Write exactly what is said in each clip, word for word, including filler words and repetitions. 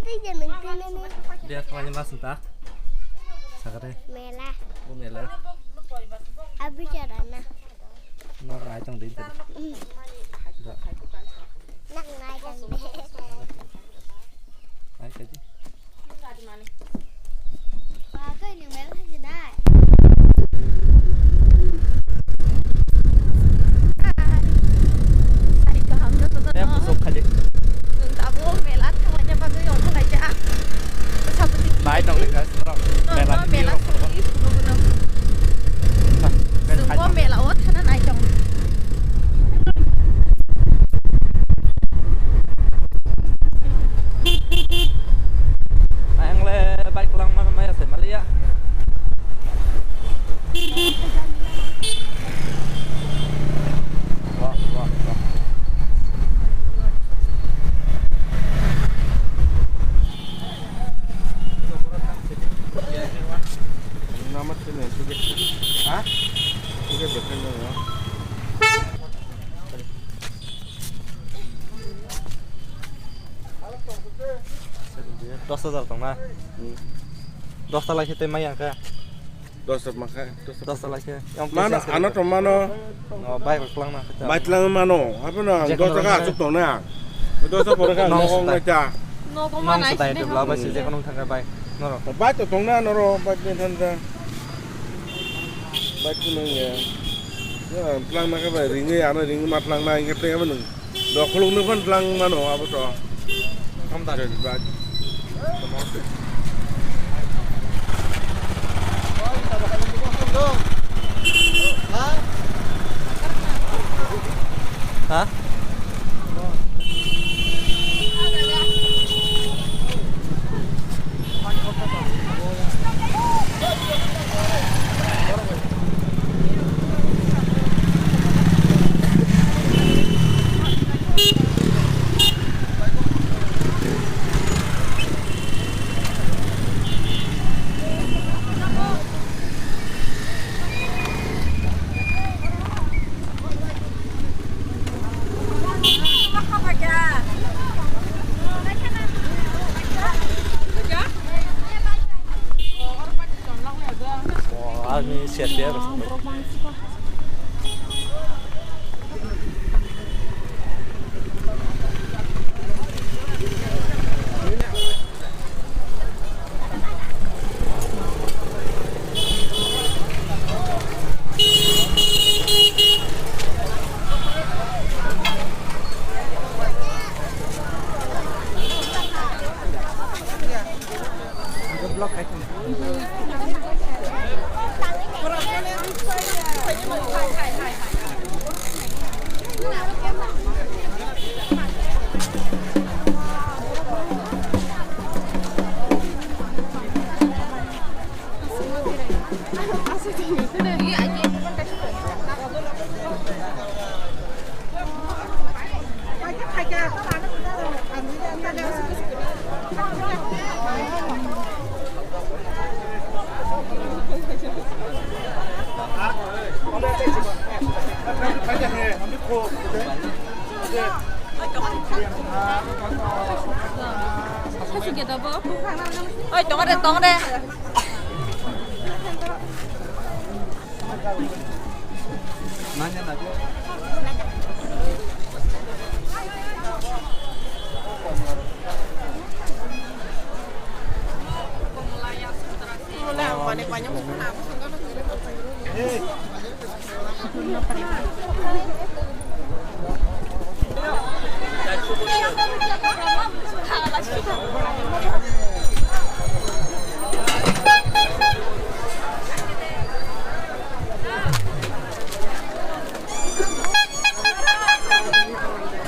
Twi je nung twi nani. Dia kawai mas ta. Sakare. Mela. Bu mela. Abi chara na. Nok nai tong dei. Nok nai tong dei. Ai kaji. Ba, kau ini mela sih, Dai. Hari kaham joto no. Eh, busuk kali. Nung tabuk mela thanglaina bagwi ongkha laijak. Sabuti. Nai tong dei, guys, no. No, mela no, ni mela view. Suri, suri, suri. Chwngbo mela o thana nai tong. Ang le bike lang mana maya se malia. Wah, wah, wah. Nama sini, tiga. Hah? Tiga betul ya. Dos hajar tong na? Hmm. Dos ta lai khe tei mai ang khe? Dos ta ma khe? Dos ta lai khe. Mano, ano tong mano. No, bai bai tlang na khe. Bai tlang mano. Hapo na, dos ta ka asuk tong na. Dos ta pore ka, no, no, no, ta. Nogo ma nai sini. Nang sa dai de bla bai se je kono thang bai. Noro. Bai to tong na noro, bai de thang da. Bai to nang ya. Ya, tlang na ka bai ring ya, ano ring ma tlang na, ingat ya nang. Dokhulung ni phan tlang mano abo to. Hamda. Ha? Ani siap-siap. Oi, tong de, tong de.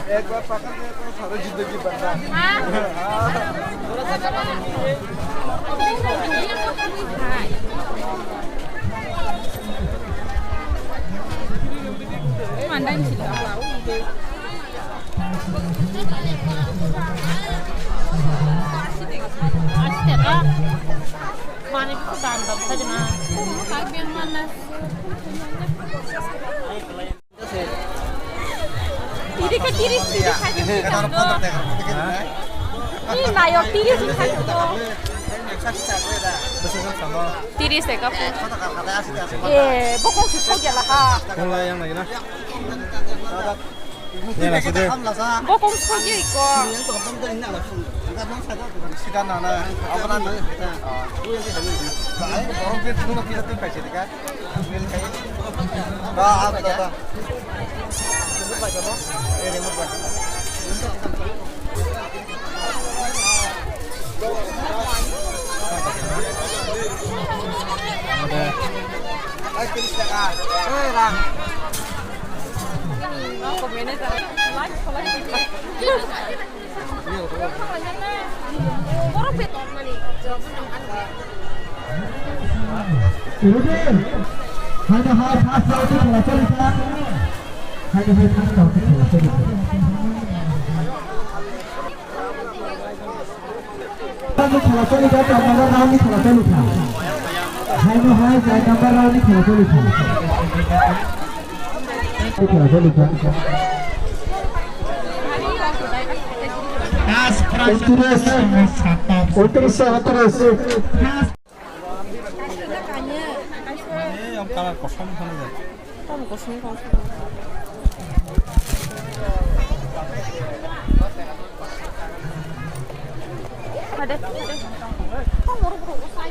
एक बार पकड़ गए तो सारा जिंदगी बंदा। Mane ko dan dam sa jana. Ka biang mana? Tiri ka tiri, tiri ka tiri. Nayok tiris wngkha. Tiris taka. Eh, bokong si sok ya laha. Bokong sok ya iko. Rudin, hai no hai first round ni khela choli kha. Hai no hai first round ni khela choli kha. Round ni khela choli kha, char number round ni khela choli kha. Hai no hai char number round ni khela choli kha. Khela choli kha. Untiris, untiris, untiris. Mane, ang kalar kosom sana jai. Tamo kosom kosom. Hade, hade. Tamo ro ro sai.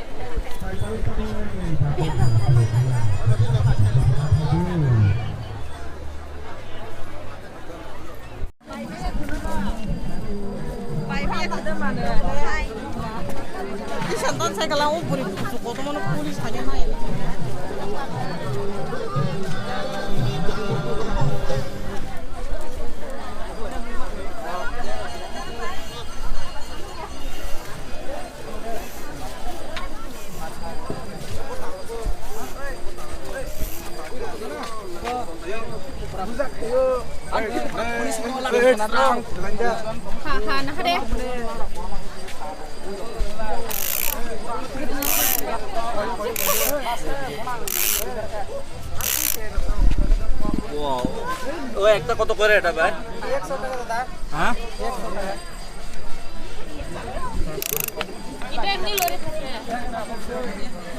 Isan ton cycle ang uburi kuchuk koto mono police hanya mai. Ha, ha, nah de. Wow. ও একটা কত করে এটা ভাই? একশো টাকা দাদা। হ্যাঁ? একশো টাকা। এটা এমনি লড়ে থাকে।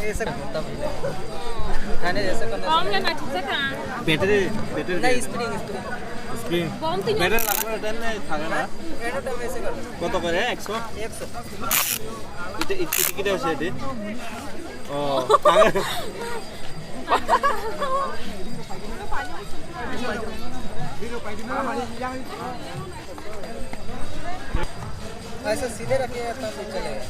ऐसे घूमता भी नहीं। खाने जैसे करना। কম লেনা ঠিক আছে। ব্যাটারি, ব্যাটারি না, স্প্রিং, স্প্রিং। স্প্রিং। বম তুই ব্যাটারি লাগবে, এটা এমনি থাকে না। এটা তো ऐसे करना। কত করে? একশো? একশো। এটা, এটা কি আছে এটা? ও, থাকে। ऐसा सीधे रखिए, तब चलेगा।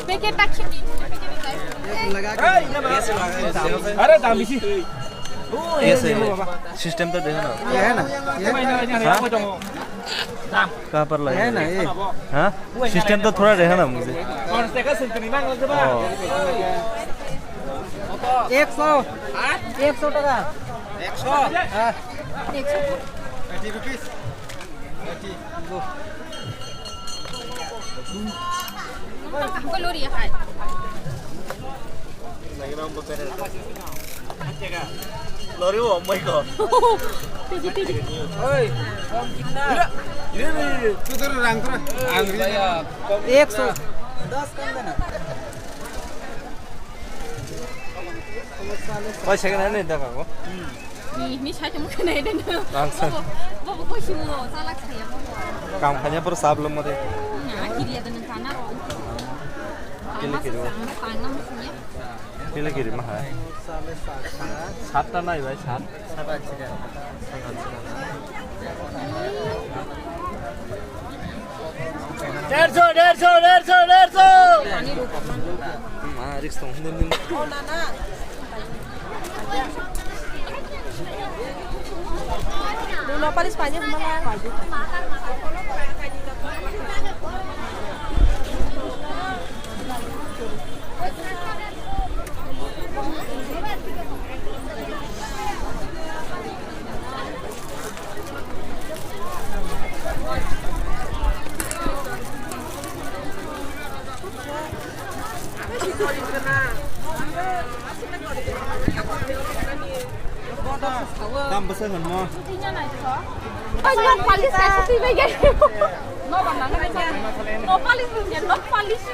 Packet tak sini. अरे दाम बेसी। ये सही है। सिस्टम तो देखो ना। ये है ना, ये है। हाँ? कहाँ पर लगा? ये है ना, ये। हाँ? सिस्टम तो थोड़ा देखो ना मुझे। और से का सुन नहीं मांग लगता। एक सौ। एक सौ टका। एक सौ। हाँ। एक सौ। Thirty rupees. Thirty. Go. Lori, oh my God. Piji, piji. Oi, kong kita. Ira, ira, ira, ira. Tu terus rang terus. Angri. एक सौ। दस कम देना। Oi, second hand ni da ko. Ni, ni sai tong kena ida na. Langsung. Bobo, bobo ko simo, salak saya bobo. Kam khanya pura sab lo mare. Na, kiri ada nang kana ro. Kiri, kiri. Tangna musunya. Kiri, kiri mah hai. Satta nai bhai, sat. Satta chika. দেড়শো, দেড়শো, দেড়শো, দেড়শো। Ma, risk tong, nim, nim. Luna palis pani humala. Palis. Tam bwsa hwnmo. Ay, no polish kaisa twi bai gai. No polish, no polish.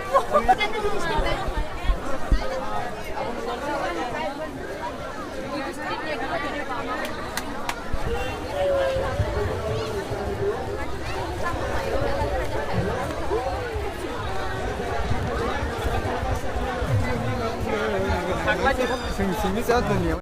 Sing sing ni sa dunia.